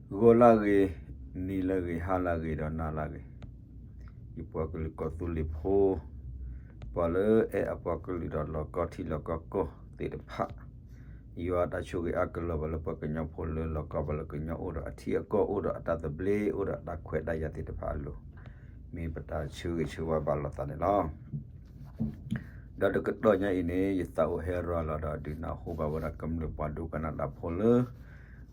ဂီၤလၢဂ့ၤ, နံၤလၢဂ့ၤ, ဟါလၢဂ့ၤ ဒီးနၤလၢဂ့ၤ, ယပှၤကလုာ်ကီၢ်သူလ့ၤဖိ, ပှၤလၢအဲၣ်အပှၤကလုာ်ဒီးလီၤကီထံလီၤကီကီၢ်သ့ၣ်တဖၣ်, ယွၤတၢ်ဆိၣ်ဂ့ၤအါကလီၤဘၣ်လၢပှၤကညီဖိလၢလီၤကီဘၣ်လၢကညီအိၣ်ဒီးအထံအကီၢ်အိၣ်ဒီးအတၢ်သဘျ့အိၣ်ဒီးအတၢ်ခွဲးတၢ်ယာ်သ့ၣ်တဖၣ်အလိၤ, မ့ၢ်ပတၢ်ဆၢဂ့ၤဆၢဝါဘၣ်လိာ်သးန့ၣ်လီၤ. ဒီးတကတီၢ်ညါအံၤန့ၣ် ယသးအိၣ်ဟဲရၤလီၤဒီးဒုးနၢ်ဟူဘၣ်ဝဲဒၣ်ကမျၢၢ်ပှၤဒိကနၣ်တၢ်ဖိလၢ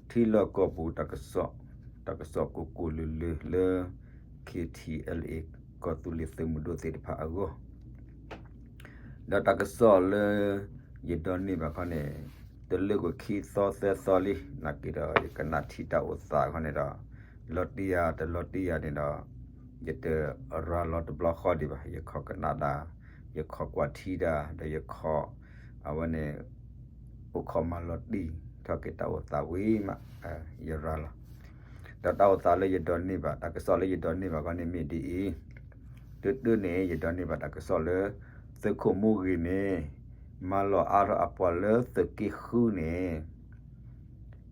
ထံလီၢ်ကီၢ်ပူၤ တၢ်ကစီၣ်ကိၢ်ကိၢ်လၢၤလၢၤလၢ ခ့ထံအဲလ်အ့ ကီၢ်သူလ့ၤသုးမုၢ်ဒိၣ်သ့ၣ်တဖၣ်အဂီၢ် ဒီးတၢ်ကစီၣ်လၢ ယဒိးန့ၢ်ဘၣ်ခီန့ၣ် တလၢကွံာ်ခံသီသၢသီလံ နာ်က့ဒီး ယကနၣ်ထံၣ်တၢ်အိၣ်သးခီန့ၣ်ဒီး လီၤတံၢ်ယၤတလီၤတံၢ်ယၤန့ၣ်ဒီး ယတရၤလီၤတဘျီဃီဒံးဘၣ် ယခီကနၣ်ဒၣ်, ယခီကွၢ်ထံဒၣ် ဒီးယခီ အဝဲန့ၣ် အိၣ်ခိးမၤလီၤတံၢ်ထီၣ်က့ၤတၢ်အိၣ်သးဝံၤမး ယရၤလီၤ. ဒီးတၢ်အိၣ်သးလၢယဒိးန့ၢ်ဘၣ် တၢ်ကစီၣ်လၢယဒိးန့ၢ်ဘၣ်ခီန့ၣ်မ့ၢ်ဒ်အံၤ, တၢတၢန့ၣ် ယဒိးန့ၢ်ဘၣ်တၢ်ကစီၣ်လၢ သုးခိၣ်မူဂ့ၤန့ၣ် မၤလီၤအါထီၣ်အပှၤလၢသုးက့ဃုန့ၣ်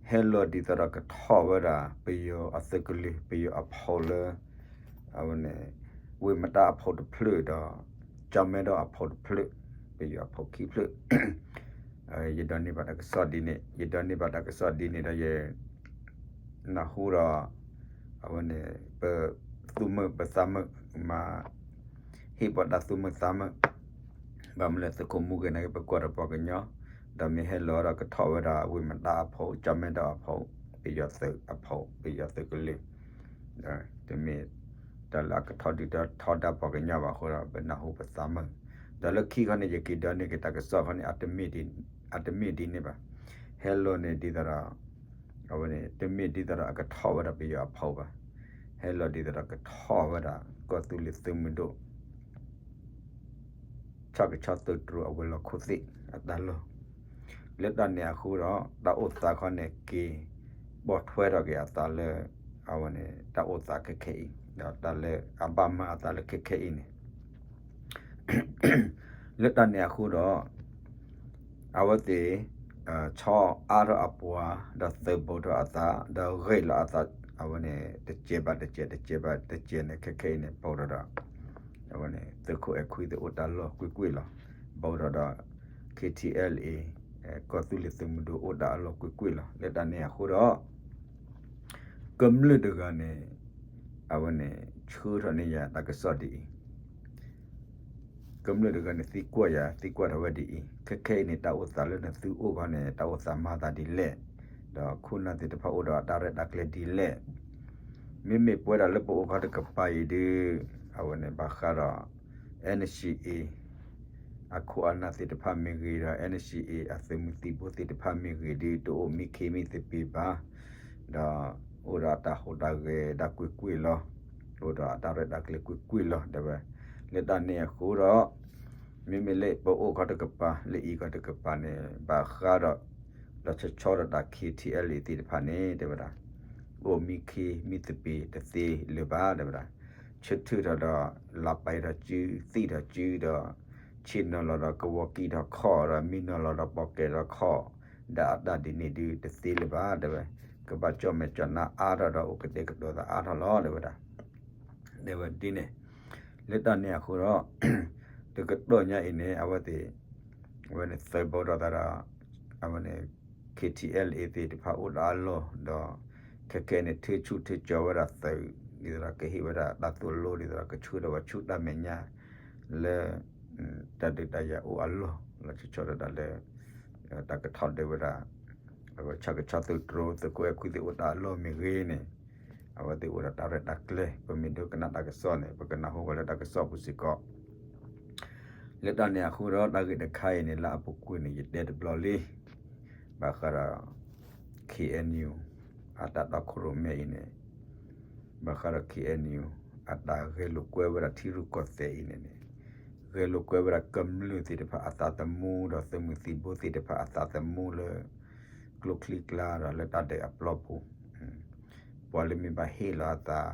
ဟဲလီၤဒ်သိးဒီးကထီၣ်ဝဲဒၣ် ပယီၤအသုးကလၢၤ ပယီၤအဖီလၢ အဝဲန့ၣ် ဝ့ၢ်မတါအဖီတဖျၢၣ်ဒီး ကၠီမဲဒီအဖီတဖျၢၣ် ပယီၤအဖီခံဖျၢၣ် ယဒိးန့ၢ်ဘၣ်တၢ်ကစီၣ်ဒ်န့ၣ် ယဒိးန့ၢ်ဘၣ်တၢ်ကစီၣ်ဒ်န့ၣ်ဒီးယ နၢ်ဟူဒီး အဝဲန့ၣ် ပသူၣ်မုာ်ပသးမုာ် မၤ ဟ့ၣ်ပှၤတၢ်သူၣ်မုာ်သးမုာ် ဘၣ်မနုၤလဲၣ် သုးခိၣ်မူဂ့ၤန့ၣ်က့ၤ ပကွၢ်ဒီးပှၤကညီ ဒီးမ့ၢ်ဟဲလီၤဒီးကထီၣ်ဝဲဒၣ် ဝ့ၢ်မတါအဖီ ကၠီမဲဒီအဖီ ပယီၤသုးအဖီ ပယီၤသုးကလၢၤ တမ့ၢ်တၢ်လၢအကထီၣ်ဒုၣ်ထီၣ်ဒါပှၤကညီဘၣ်အဃိဒီး ပနၢ်ဟူပသးမုာ် ဒီးလၢခံခီန့ၣ် ယက့ၤဒိးန့ၢ်က့ၤတၢ်ကစီၣ်ခီန့ၣ် အတမ့ၢ်ဒ်န့ၣ်ဘၣ် ဟဲလီၤန့ၣ်ဒ်သိးဒီး အဝဲန့ၣ် တမ့ၢ်ဒ်သိးဒီးအကထီၣ်ဝဲဒၣ်ပယီၤအဖီဘၣ် ဟဲလီၤဒ်သိးဒီးကထီၣ်ဝဲဒၣ် ကီၢ်သူလ့ၤသုးမုၢ်ဒိၣ် ဆၣ်ကဆီသုးတြိၤအဝဲၤလီၢ်ခိၣ်သ့ၣ် အတၢ်လီၢ် လၢတၢ်န့ၣ်အဃိဒီး တၢ်အိၣ်သးခီန့ၣ်က့ၤ ပိာ်ထွဲထီၣ်က့ၤအသးလၢ အဝဲန့ၣ် တၢ်အိၣ်သးခဲခဲအံၤ ဒီးတၢ်လၢအဘၣ်မၤအသးလၢခဲခဲအံၤန့ၣ် လၢတၢ်န့ၣ်အဃိဒီး အဝဲသ့ၣ် ဆီအါထီၣ်အပှၤ ဒီးသုးဘူးထီၣ်အသး ဒီးဂ့ၢ်လီၤအသး အဝဲန့ၣ် တစဲးဘၣ်တစဲး တစဲးဘၣ်တစဲးန့ၣ် ခဲခဲအံၤန့ၣ် ဘူးထီၣ်ဒီး အဝဲန့ၣ် သုးခိၣ်အဲၣ်ခွံသ့ၣ်အိၣ်တၢ်လီၢ်ကွ့ၢ်ကွ့ၢ်လီၤ. ဘူးထီၣ်ဒီး ခ့ထံအဲလ်အ့ ကီၢ်သူလ့ၤသုးမုၢ်ဒိၣ်အိၣ်တၢ်အလီၢ်ကွ့ၢ်ကွ့ၢ်လီၤ. လၢတၢ်န့ၣ်အဃိဒီး ကမျၢၢ်တဂၤန့ၣ် အဝဲန့ၣ် ဆှၢထီၣ်န့ၢ်ယၤတၢ်ကစီၣ်ဒ်အံၤ, ကမျၢၢ်တဂၤန့ၣ် သံကွၢ်ယၤ သံကွၢ်ထီၣ်ဝဲဒ်အံၤ, ခဲခဲအံၤန့ၣ် တၢ်အိၣ်သးလၢနသုအိၣ်ခီန့ၣ် တၢ်အိၣ်သးမၤသးဒ်လဲၣ်, ဒီးခိၣ်နၢ်သ့ၣ်တဖၣ်အိၣ်ဒီးအတၢ်ရဲၣ်တၢ်ကျဲၤဒ်လဲၣ်, မ့မ့ၢ်ပဝဲဒၣ်လၢပအိၣ်ခီတကပၤအံၤဒုး အဝဲန့ၣ် ဘၣ်ဃးဒီး NCA အခိၣ်အနၢ်သ့ၣ်တဖၣ်မ့ၢ်ဂ့ၤဒီး NCA အသုးမုၢ်သံၣ်ဘိသ့ၣ်တဖၣ်မ့ၢ်ဂ့ၤဒုး တအိၣ်မံခ့မံသပ့ၤဘၣ်, ဒီးအိၣ်ဒီးအတၢ်ဟူးတၢ်ဂဲၤဒၣ်ကွ့ၢ်ကွ့ၢ်လီၤ, အိၣ်ဒီးအတၢ်ရဲၣ်တၢ်ကျဲၤကွ့ၢ်ကွ့ၢ်လီၤ တဲဝဲ, လၢတၢ်န့ၣ်အဃိဒီး မ့မ့ၢ်လၢပအိၣ်ခီတကပၤ လၢအံၤခီတကပၤန့ၣ် ဘၣ်ဃးဒီး လီၤဆီဆီဒီးတၢ် ခ့ထံအဲလ်အ့ သ့ၣ်တဖၣ်န့ၣ် တဲဝဲဒၣ် အိၣ်မံခ့မံသပ့ၤတသ့လၢၤဘၣ် တဲဝဲဒၣ်, ဆၢထၢၣ်ထီၣ်ဒီး လၢပှဲၤထီၣ်စု သံထီၣ်စုဒီး ဆ့ၣ်နီၤလီၤဒီးကဝီၤကံၢ်ထီၣ်ခီၣ်ဒီး မံနီၤလီၤဒီးပိာ်ကဲၤထီၣ်ခီၣ် ဒီးအတၢ်ဒ်န့ၣ်ဒုးတသ့လၢၤဘၣ် တဲဝဲ, ကဘၣ်ကၠီၣ်မဲာ်ကၠီၣ်နါအါထီၣ်ဒီးအိၣ်ကတဲာ်ကတီၤသးအါထီၣ်လီၤ တဲဝဲဒၣ် တဲဝဲဒ်န့ၣ်, လၢတၢ်န့ၣ်အဃိဒီး တကတီၢ်ညါအံၤန့ၣ် အဝဲသ့ၣ် အဝဲန့ၣ်သုးဘူးထီၣ်သးဒီး အဝဲန့ၣ် ခ့ထံအဲလ်အ့ သ့ၣ်တဖၣ်အိၣ်ဒီးအလီၢ်ဒီး ခဲခဲန့ၣ် ထုးဆူၣ်ထုးကၠီၤဝဲဒၣ်သုး ဒ်သိးဒီးကဟ့ၣ်ဝဲဒၣ်တၢ်သိၣ်လိ ဒ်သိးဒီးကဆှၢထီၣ်ဝဲဆူတၢ်မဲာ်ညါ လၢ တၢ်ဒုးတၢ်ယၤအိၣ်အလီၢ် လီၤဆီဆီဒၣ်တၢ်လၢ တၢ်ကထီၣ်ဒၢဝဲဒၣ် အဝဲဆၣ်ကဆီသုးတြိၤ သုးခိၣ်အဲၣ်ခွံသ့ၣ်အိၣ်တၢ်အလီၢ်မ့ၢ်ဂ့ၤန့ၣ် အဝဲသ့ၣ်အိၣ်ဒီးတၢ်ရဲၣ်တၢ်ကျဲၤ ပမ့ၢ်ဒိကနၣ်တၢ်ကစီၣ်န့ၣ် ပကနၢ်ဟူဝဲလၢတၢ်ကစီၣ်ပူၤစ့ၢ်ကီး လၢတၢ်န့ၣ်အဃိဒီး တၢ်ဂ့ၢ်တခါအံၤန့ၣ် လၢအပူၤကွံာ်န့ၣ် ယတဲတဘျီလံ ဘၣ်ဃးဒီး ခ့ၣ်အဲၣ်ယူၣ် အတၢ်တီခိၣ်ရိၣ်မဲအံၤန့ၣ် ဘၣ်ဃးဒီး ခ့ၣ်အဲၣ်ယူၣ် အတၢ်ဂဲၤလိာ်ကွဲဝဲဒၣ်ထံရူၢ်ကီၢ်သဲးအံၤန့ၣ်န့ၣ် ဂဲၤလိာ်ကွဲဝဲဒၣ်ကမျၢၢ်သ့ၣ်တဖၣ်အသးသမူ ဒီးသုးမုၢ်သံၣ်ဘိသ့ၣ်တဖၣ်အသးသမူလၢ ကျိချံကျါဒီးလၢတၢ်ဒဲးအပျီပူၤ ပှၤလၢမ့ၢ်ဘၣ်ဟ့ၣ်လီၤအသး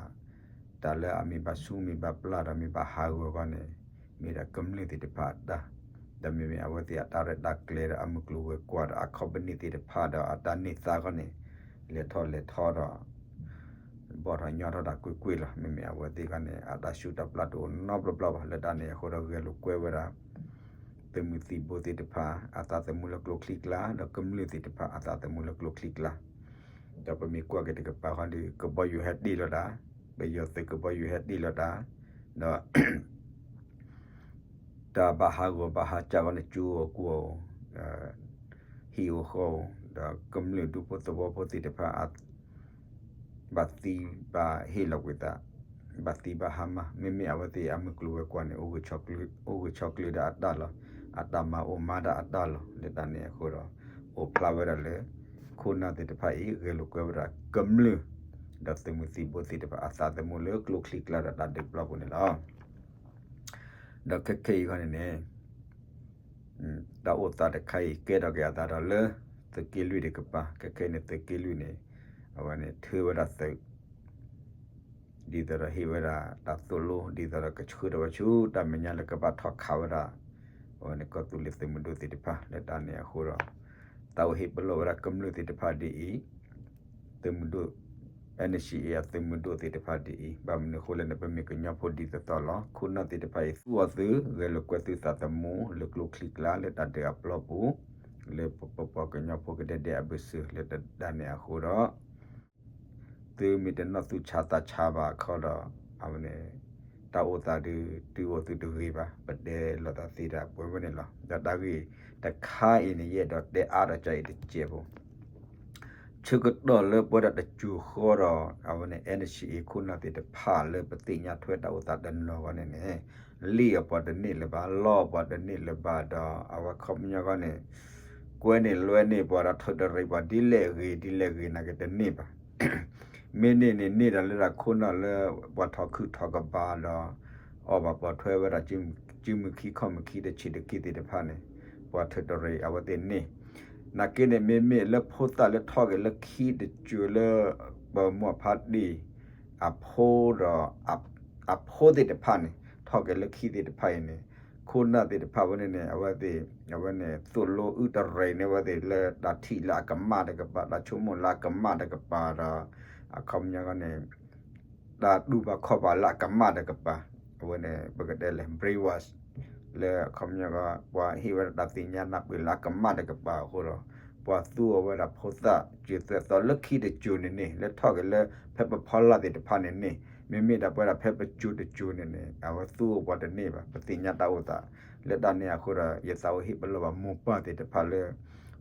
တၢ်လၢအမ့ၢ်ဘၣ်ဆူးမ့ၢ်ဘၣ်ပျၢ်ဒီးမ့ၢ်ဘၣ်ဟးဂီၤအဂီၢ်န့ၣ် မ့ၢ်ဒၣ်ကမျၢၢ်သ့ၣ်တဖၣ်အတၢ်, ဒီးမ့မ့ၢ်အဝဲသ့ၣ်အတၢ်ရဲၣ်တၢ်ကျဲၤဒီးအမုၢ်ကျိၤဝဲၤကွာ်ဒီးအခီပနံၣ်သ့ၣ်တဖၣ်ဒီးအတၢ်န့ၢ်သါခီန့ၣ် လဲၤထီၣ်လဲၤထီဒီး ဘီၣ်ထီၣ်ညီထီၣ်တၢ်ကွ့ၢ်ကွ့ၢ်လီၤ. မ့မ့ၢ်အဝဲသ့ၣ်ခီန့ၣ် အတၢ်ဆူးတၢ်ပျၢ်တအိၣ်နီတဘျီဘျီဘၣ်. လၢတၢ်န့ၣ်အဃိဒီး ဂဲၤလိာ်ကွဲဝဲဒၣ် သုးမုၢ်သံၣ်ဘိသ့ၣ်တဖၣ် အသးသမူလၢကျိချံကျါ ဒီးကမျၢၢ်သ့ၣ်တဖၣ် အသးသမူလၢကျိချံကျါ, ဒီးပမ့ၢ်ကွၢ်က့ၤတကပၤဃီဒီး ကဘီယူၤဟဲတ့ၢ်လီၤတၢ်, ပယီၤသုးကဘီယူၤဟဲတ့ၢ်လီၤတၢ်, ဒီး တၢ်ဘၣ်ဟးဂီၤဘၣ်ဟးကၢ်ဂီၤန့ၣ် ကၠိအီၤကွီၢ်အီၤ, ဟံၣ်အီၤဃီအီၤ, ဒီးကမျၢၢ်ဒူဖိသဝီဖိသ့ၣ်တဖၣ် ဘၣ်သံဘၣ်ဟ့ၣ်လီၤကွံာ်သး, ဘၣ်သံဘၣ်ဟါမၢ်, မ့မ့ၢ်အဝဲသ့ၣ်အမုၢ်ကျိၤဝဲၤကွာ်န့ၣ် အိၣ်ဂၢၢ်ဆီၣ်ကျၢၤဒၣ်အတၢ်လီၤ, အတၢ်မၤအိၣ်မၤဒၣ်အတၢ်လီၤ. လၢတၢ်န့ၣ်အဃိဒီး အိၣ်ဖျါဝဲဒၣ်လၢ ခိၣ်နၢ်သ့ၣ်တဖၣ်အံၤ ဂဲၤလိာ်ကွဲဝဲဒၣ်ကမျၢၢ် ဒီးသုးမုၢ်သံၣ်ဘိသ့ၣ်တဖၣ် အသးသမူလၢကျိချံကျါဒီးတၢ်ဒုးပျီပူၤန့ၣ်လီၤ. ဒီးခဲခဲအံၤခီန့ၣ်န့ၣ် တၢ်အိၣ်သးတခါအံၤ ကဲထီၣ်က့ၤအသးဒီးလၢ သုးက့လွံၢ်တကပၤ, ခဲခဲအံၤန့ၣ် သုးက့လွံၢ်န့ၣ် အဝဲန့ၣ်ထုးဝဲဒၣ်သုး ဒ်သိးဒီးဟ့ၣ်ဝဲဒၣ်တၢ်သိၣ်လိ ဒ်သိးဒီးကဆှၢထီၣ်ဝဲဆူတၢ်မဲာ်ညါလၢကဘၣ်ထီၣ်ခးဝဲဒၣ် အဝဲန့ၣ်ကီၢ်သူလ့ၤသုးမုၢ်ဒိၣ်သ့ၣ်တဖၣ် လၢတၢ်န့ၣ်အဃိဒီး သးအိၣ်ဟ့ၣ်ပလီၢ်ဝဲဒၣ်ကမျၢၢ်သ့ၣ်တဖၣ်ဒ်အံၤ, သုးမုၢ်ဒိၣ် NCA အသုးမုၢ်ဒိၣ်သ့ၣ်တဖၣ်ဒ်အံၤ, ဘၣ်မနုၤအဃိလဲၣ်န့ၣ် ပမ့ၢ်ကညီဖိဒ်သိးသိးလီၤ. ခိၣ်နၢ်သ့ၣ်တဖၣ်အံၤ သူအီၤသု ဂဲၤလိာ်ကွဲသုသးသမူ လၢကျိချံကျါ လၢတၢ်ဒုးအပျီပူၤ လၢပပပှၤကညီဖိကဒဲကဒဲအဘၢၣ်စၢၤ လၢတၢ်န့ၣ်အဃိဒီး သုမ့ၢ်တနီၣ်သူၣ်ဆါသးဆါဘၣ်အခီဒီး အဝဲန့ၣ် တၢ်အိၣ်သးဒုး တုၤအိၣ်သုတဂ့ၤဘၣ်, ပတဲလိာ်သးသ့ဒၣ်ပဝဲန့ၣ်လီၤ. ဒီးတၢ်ဂ့ၢ်တခါအံၤန့ၣ် ယအဲၣ်ဒိးတဲအါထီၣ်ကၢအံၤတစဲးဖိ ဆၢကတီၢ်လၢပဝဲဒၣ်တစိၤဃီဒီး အဝဲန့ၣ် NCA ခိၣ်နၢ်သ့ၣ်တဖၣ်လၢပသ့ၣ်ညါထွဲတၢ်အိၣ်သးတနီၤဂီၢ်န့ၣ်န့ၣ် လံၣ်အပှၤတန့ၢ်လၢၤဘၣ်, လီအပှၤတန့ၢ်လၢၤဘၣ်ဒီး အဝဲခီပညီဂီၢ်န့ၣ် ကွဲန့ၢ်လွဲန့ၢ်ပှၤဒီးထုးတရံးပှၤဒ်လဲၣ်အဂ့ၤ ဒ်လဲၣ်အဂ့ၤနာ်က့တန့ၢ်ဘၣ်. မ့ၢ်န့ၢ်န့ၣ်န့ၢ်ဒီးလၢတၢ်ခိၣ်နၢ်လၢ ပှၤထီၣ်ခုၣ်ထီၣ်ကဘါဒီး အီၣ်ဘၣ်ပိာ်ထွဲဝဲဒၣ် စုမုၢ်ခံခီၣ်မုၢ်ခံတဆံးတခံသ့ၣ်တဖၣ်န့ၣ် ပှၤထုးတရံးအဝဲသ့ၣ်န့ၣ် နာ်က့န့ၣ် မ့မ့ၢ်လၢဖိသၣ်လၢထီၣ်က့ၤလၢခံတစိၤလၢ ပမိၢ်ဖးတံၢ် အဖိဒီး အဖိသ့ၣ်တဖၣ်န့ၣ် ထီၣ်က့ၤလၢခံသ့ၣ်တဖၣ်အံၤန့ၣ် ခိၣ်နၢ်သ့ၣ်တဖၣ်ဝဲန့ၣ်န့ၣ် အဝဲသ့ၣ် အဝဲန့ၣ် သိၣ်လိအုၣ်တရံးန့ၢ်ဝဲသ့ၣ်လၢတၢ်ထံၣ်လၢအကမၣ်တကပၤ တၢ်ဆိကမိၣ်လၢအကမၣ်တကပၤဒီး အခီပညီန့ၣ် တၢ်တူၢ်ဘၣ်ခီၣ်ဘၣ်လၢအကမၣ်တကပၤ အဝဲန့ၣ် ပကတဲလဲၣ် brainwash လၢအခီပညီ ပှၤဟ့ၣ်ဝဲဒၣ်တၢ်သ့ၣ်ညါနၢ်ပၢၢ်လၢအကမၣ်တကပၤအဃိဒီး ပှၤသူအီၤဝဲဒၣ်ဖိသၣ် စၢၤသွဲၣ်သီလၢခံတစိၤန့ၣ်န့ၣ် လၢထီၣ်က့ၤလၢဖဲပဖီလာ်သ့ၣ်တဖၣ်န့ၣ်န့ၣ် မ့မ့ၢ်ဒၣ်ပဝဲဒၣ်ဖဲပစိၤတစိၤန့ၣ်န့ၣ် အဝဲသူအီၤပှၤတန့ၢ်ဘၣ် ပသ့ၣ်ညါတၢ်အိၣ်သး လၢတၢ်န့ၣ်အဃိဒီး ယသးအိၣ်ဟ့ၣ်ပလီၢ်ဘၣ်မိၢ်ပၢ်သ့ၣ်တဖၣ်လၢ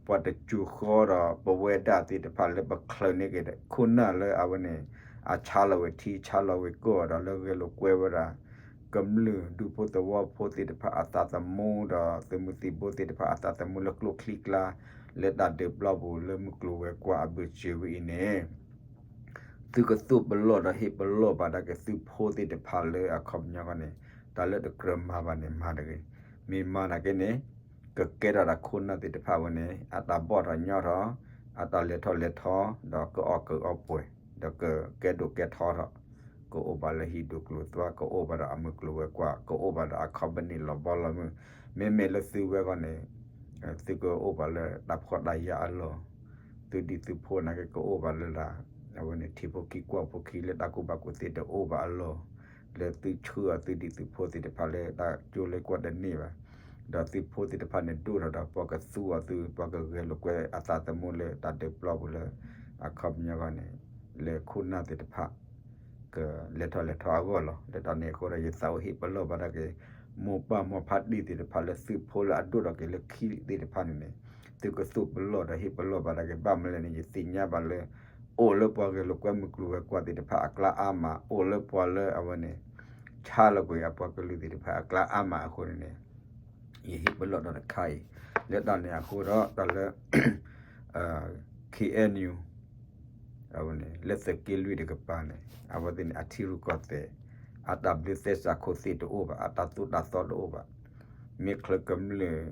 ပှၤတစိၤဃီဒီးပဝဲဒၣ်သ့ၣ်တဖၣ်လၢပချုးန့ၢ်က့ၤဒီး ခိၣ်နၢ်လၢအဝဲန့ၣ် အဆါလီၤဝဲထံ ဆါလီၤဝဲကီၢ်ဒီးလၢဂဲၤလိာ်ကွဲဝဲဒၣ် ကမျၢၢ်ဒူဖိသဝီဖိသ့ၣ်တဖၣ်အသးသမူဒီး သုးမုၢ်သံၣ်ဘိသ့ၣ်တဖၣ်အသးသမူလၢကျိချံကျါ လၢတၢ်ဒုးပျီပူၤလၢမုၢ်ကျိၤဝဲၤကွာ်အဘၢၣ်စၢၤဝဲအံၤန့ၣ် သုကသိၣ်ပလီၢ်ဒီးဟ့ၣ်ပလီၢ်ဘၣ်ဒၣ်က့ၤသုဖိသ့ၣ်တဖၣ်လၢအခီပညီန့ၣ် တၢ်လၢတကြၢးမၤဘၣ်န့ၣ်မၤတဂ့ၤ. မ့ၢ်မၤနာ်က့န့ၣ် ကကဲထီၣ်တၢ်ခိၣ်နၢ်သ့ၣ်တဖၣ်ဝဲန့ၣ် အတၢ်ဘီၣ်ထီၣ်ညီထီၣ် အတၢ်လဲၤထီၣ်လဲၤထီ ဒီးကအီၣ်ကၢအီပှဲၤ ဒီးကကဲဒိၣ်ကဲထီထီၣ် ကအိၣ်ဘၣ်လၢဟံၣ်ဒိၣ်ကျိၤသွါ ကအိၣ်ဘၣ်ဒီးအမုၢ်ကျိၤဝဲၤကွာ် ကအိၣ်ဘၣ်ဒီးအခီပနံၣ်လီၤဘီလီၤမုၢ် မ့မ့ၢ်လၢသုဝဲဂီၢ်န့ၣ် သုကအိၣ်ဘၣ်လၢတၢ်ဖှီၣ်တၢ်ယာ်အလီၢ် သုဒံၣ်သုဖိနာ်က့ကအိၣ်ဘၣ်လၢဒၣ် အဝဲန့ၣ်ထံဖိခံကွၢ်ဖိခံလၢတၢ်ကူၣ်ဘၣ်ကူၣ်သ့တအိၣ်ဘၣ်အလီၢ် လၢသုဆှၢအီၤသုဒံၣ်သုဖိသ့ၣ်တဖၣ်လၢတၢ်ကၠိလၢကွီၢ်တန့ၢ်ဘၣ် ဒီးသုဖိသ့ၣ်တဖၣ်န့ၣ်ဒိၣ်ထီၣ်ဒီးပှၤကသူအီၤသု ပှၤကဂဲၤလိာ်ကွဲအသးသမူလၢတၢ်ဒုးပျီပူၤလၢ အခီပညီဂီၢ်န့ၣ် လၢခိၣ်နၢ်သ့ၣ်တဖၣ် ကလဲၤထီၣ်လဲၤထီအဂီၢ်လီၤ. လၢတၢ်န့ၣ်အဃိဒီး ယသးအိၣ်ဟ့ၣ်ပလီၢ်ဘၣ်ဒၣ်က့ၤ မိၢ်ပၢ်မိၢ်ဖးတံၢ်သ့ၣ်တဖၣ်လၢသုဖိလၢအဒိၣ်ထီၣ်က့ၤလၢခံသ့ၣ်တဖၣ်န့ၣ်န့ၣ် သုကသိၣ်ပလီၢ်ဒီးဟ့ၣ်ပလီၢ်ဘၣ်ဒၣ်က့ၤ ဘၣ်မနုၤလဲၣ်န့ၣ် ယသ့ၣ်ညါဘၣ်လၢ အိၣ်လၢပှၤဂဲၤလိာ်ကွဲမုၢ်ကျိၤဝဲၤကွာ်သ့ၣ်တဖၣ်အကျါအါမး အိၣ်လၢပှၤလၢအဝဲန့ၣ် ဆါလီၤကွံာ်အပှၤကလုာ်သ့ၣ်တဖၣ်အကျါအါမးအဃိန့ၣ်န့ၣ် ယဟ့ၣ်ပလီၢ်ဒီးတခါအံၤ လၢတၢ်န့ၣ်အဃိဒီးတၢ်လၢ KNU အဝဲန့ၣ် လၢသုးက့လွံၢ်တကပၤန့ၣ် အဝဲသ့ၣ်န့ၣ် အထံရူၢ်ကီၢ်သဲး အတၢ်ဘျၢသဲစးခိၣ်သ့ၣ်တအိၣ်ဘၣ် အတၢ်သိၣ်တၢ်သီတအိၣ်ဘၣ် မ့ၢ်ချုးကမျၢၢ်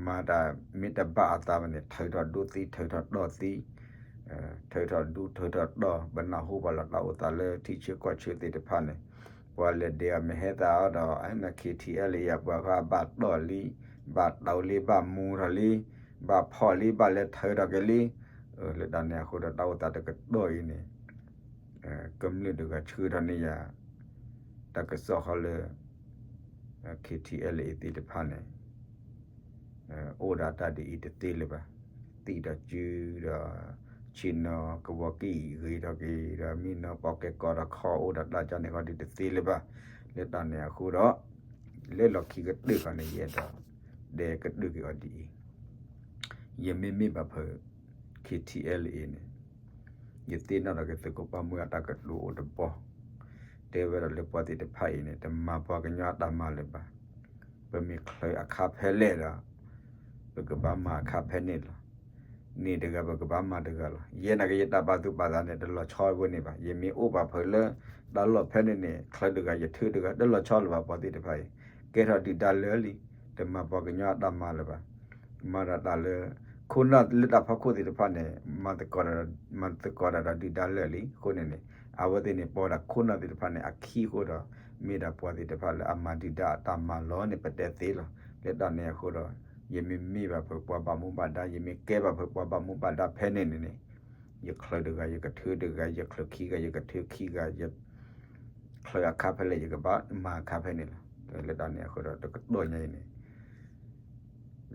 မၤတၢ်မ့ၢ်တဘၣ်အသးဘၣ်န့ၣ် ထုးထီၣ်ဒူသံ ထုးထီၣ်တီၢ်သံ ထုးထီၣ်ဒူ ထုးထီၣ်တီၢ် ပနၢ်ဟူဘၣ်လီၤတၢ်အိၣ်သးလၢထံဆၢကီၢ်ဆၢသ့ၣ်တဖၣ်န့ၣ် ပှၤလဲၤဒဲးအီၤမ့ၢ်ဟဲသးအီၤဒီး မ့ၢ်KTLAအံၤ ပှၤဃီဘၣ်တီၢ်လံ ဘၣ်တီၢ်လံ ဘၣ်မူထီၣ်လံ ဘၣ်ဖီၣ်လံ ဘၣ်လဲၤထုးထီၣ်က့ၤလံ လၢတၢ်န့ၣ်အဃိဒီးတၢ်အိၣ်သးတကတီၢ်အံၤန့ၣ် ကမျၢၢ်တဂၤဆှၢထီၣ်န့ၢ်ယၤ တၢ်ကစီၣ်ဃီလၢ KTLA သ့ၣ်တဖၣ်န့ၣ် အိၣ်ဒီးတၢ်ဒ်အံၤတသ့လၢၤဘၣ်. သံၣ်ဒီးစုဒီး ဆ့ၣ်နီၤကဝီၤကံၢ်ဂ့ၤထီၣ်က့ၤဒီး မ့ၢ်နီၢ်ပီၣ်ကဲကီဒီးခီအိၣ်ဒီးတၢ်ကန့ၣ်ဃီဒ်တသ့လၢၤဘၣ်. လၢတၢ်န့ၣ်အဃိဒီး လၢလီၢ်ခံကတၢၢ်ခီန့ၣ် ယအဲၣ်ဒိး တဲကတၢၢ်က့ၤအီၤဒ်အံၤ, ယမ့မ့ၢ်ဘၣ်ဖဲ KTLA န့ၣ် ယသ့ၣ်နီၣ်ထီၣ်က့ၤသုးခိၣ်ပၢ်မူအတၢ်ကတိၤအိၣ်တဘီ, တဲဝဲဒၣ်လၢပှၤသ့ၣ်တဖၣ်အံၤန့ၣ် တမၤပှၤကညီအတၢ်မၤလၢၤဘၣ်. ပမ့ၢ်ချၢအခါဖဲလဲၣ်ဒီး ပကဘၣ်မၤအခါဖဲန့ၣ်လီၤ. န့ၣ်တဂၤပကဘၣ်မၤတဂၤလီၤ. ယဲနာ်က့ယတၢ်ပာ်သူၣ်ပာ်သးန့ၣ် တလီၤဆီဝဲန့ၣ်ဘၣ်. ယမ့ၢ်အိၣ်ဘၣ်ဖဲလၢ တၢ်လီၢ်ဖဲန့ၣ်န့ၣ် ချၢတဂၤ ယထုးတဂၤ တလီၤဆီလၢၤဘၣ် ပှၤသ့ၣ်တဖၣ်အံၤ ကဲထီၣ်ဒုၣ်ဒါလၢာ်လံ, တမၤပှၤကညီအတၢ်မၤလၢၤဘၣ်. မၤဒီးတၢ်လၢ ခိၣ်နၢ်လၢတၢ်ဖီခိၣ်သ့ၣ်တဖၣ်န့ၣ် မၤသကိးတၢ်ဒီးဒုၣ်ဒါလၢာ်လံ. အဃိန့ၣ်န့ၣ် အဝဲသ့ၣ်န့ၣ် ပီဒၣ်ခိၣ်နၢ်သ့ၣ်တဖၣ်န့ၣ် အခံအဃိဒီး မ့ၢ်ဒၣ်ပှၤသ့ၣ်တဖၣ်လၢအမၤဒုၣ်ဒါအတၢ်မၤလီၤန့ၣ် ပတဲသ့လီၤ. လၢတၢ်န့ၣ်အဃိဒီး ယမ့မ့ၢ်ဘၣ်ဖဲပှၤဘၣ်မူဘၣ်ဒါ ယမ့ၢ်ကဲဘၣ်ဖဲပှၤဘၣ်မူဘၣ်ဒါဖဲန့ၣ်န့ၣ်န့ၣ် ယချၢတဂၤ ယကထုးတဂၤ ယချၢခံဂၤ ယကထုးခံဂၤ ယ ချၢအခါဖဲလဲၣ် ယကဘၣ်မၤအခါဖဲန့ၣ်လီၤ. လၢတၢ်န့ၣ်အဃိဒီး တကတီၢ်ညါအံၤန့ၣ်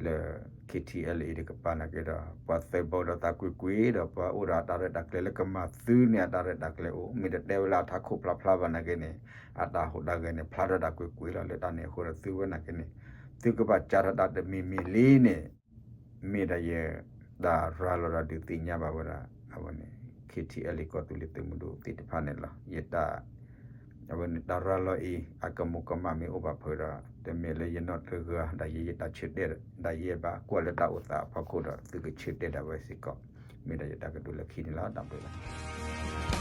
လၢ KTLA တကပၤနာ်က့ဒီး ပှၤသၢဘီဒီးသးကွံာ်ကွံာ်ဒီး ပှၤအိၣ်ဒီးအတၢ်ရဲၣ်တၢ်ကျဲၤလၢကမၤသုးန့ၢ်အတၢ်ရဲၣ်တၢ်ကျဲၤအိၣ်, မ့ၢ်တတဲဝဲလၢအထးခိၣ်ဖျါဖျါဘၣ်နာ်က့န့ၣ် အတၢ်ဟူးတၢ်ဂဲၤန့ၣ် ဖျါထီၣ်တၢ်ကွံာ်ကွံာ်လီၤ. လၢတၢ်န့ၣ်အဃိဒီး သုဝဲနာ်က့န့ၣ် သုကဘၣ်ကးထီၣ်တၢ်တမံၤမံၤလံန့ၣ် မ့ၢ်ဒၣ်ယ တၢ်ရၤလီၤဒီးဒုးသ့ၣ်ညါဘၣ်ဝဲဒၣ် အဝဲန့ၣ် KTLA ကီၢ်သူလ့ၤသုးမုၢ်ဒိၣ်သ့ၣ်တဖၣ်န့ၣ်လီၤ. ယတၢ် အဝဲန့ၣ်တၢ်ရၤလီၤအံၤ အကမူးကမၣ်မ့ၢ်အိၣ်ဘၣ်ဖုးဒီး တမ့ၢ်လၢယနီၢ်တဂၤ ဒ်ယဲယတၢ်ဆၢတဲာ်ဒ်ယဲဘၣ် ကွၢ်လၢတၢ်အိၣ်သးအဖီခိၣ်ဒီး သုကဆၢတဲာ်ဒၣ်ဝဲစ့ၢ်ကီး မ့ၢ်ဒၣ်ယတၢ်ကတိၤလၢခံန့ၣ်လီၤ. တၢ်ဘျုးလီၤ.